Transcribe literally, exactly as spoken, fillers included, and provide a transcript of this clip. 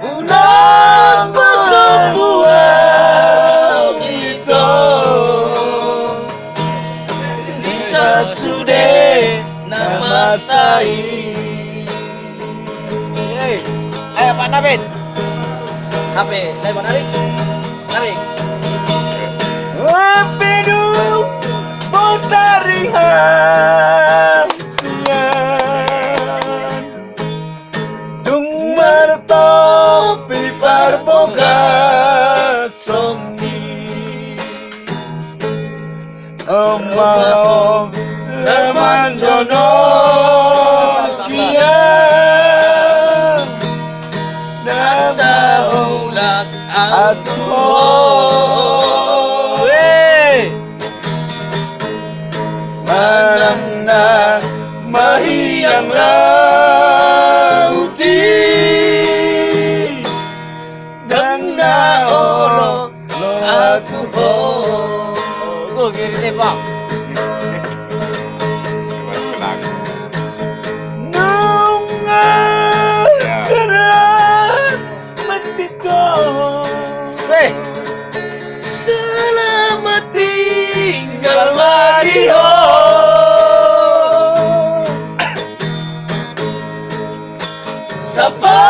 Unang pasombu au ito di sasude na masa i. Hei, ayo, Pak Nabit. Hape, ayo, Pak Nabit. Nabit. Hape dung botari hasian. Dung martopi parbogason i. Emaon, emaon jono dia. Nasa ulang atuho. Hei. Manang na mahiang lauti, ndang na olo atuho. Oh, giri deh, Bang. Nunga keras mati to. Seh. Selamat tinggal ma di ho. Sapa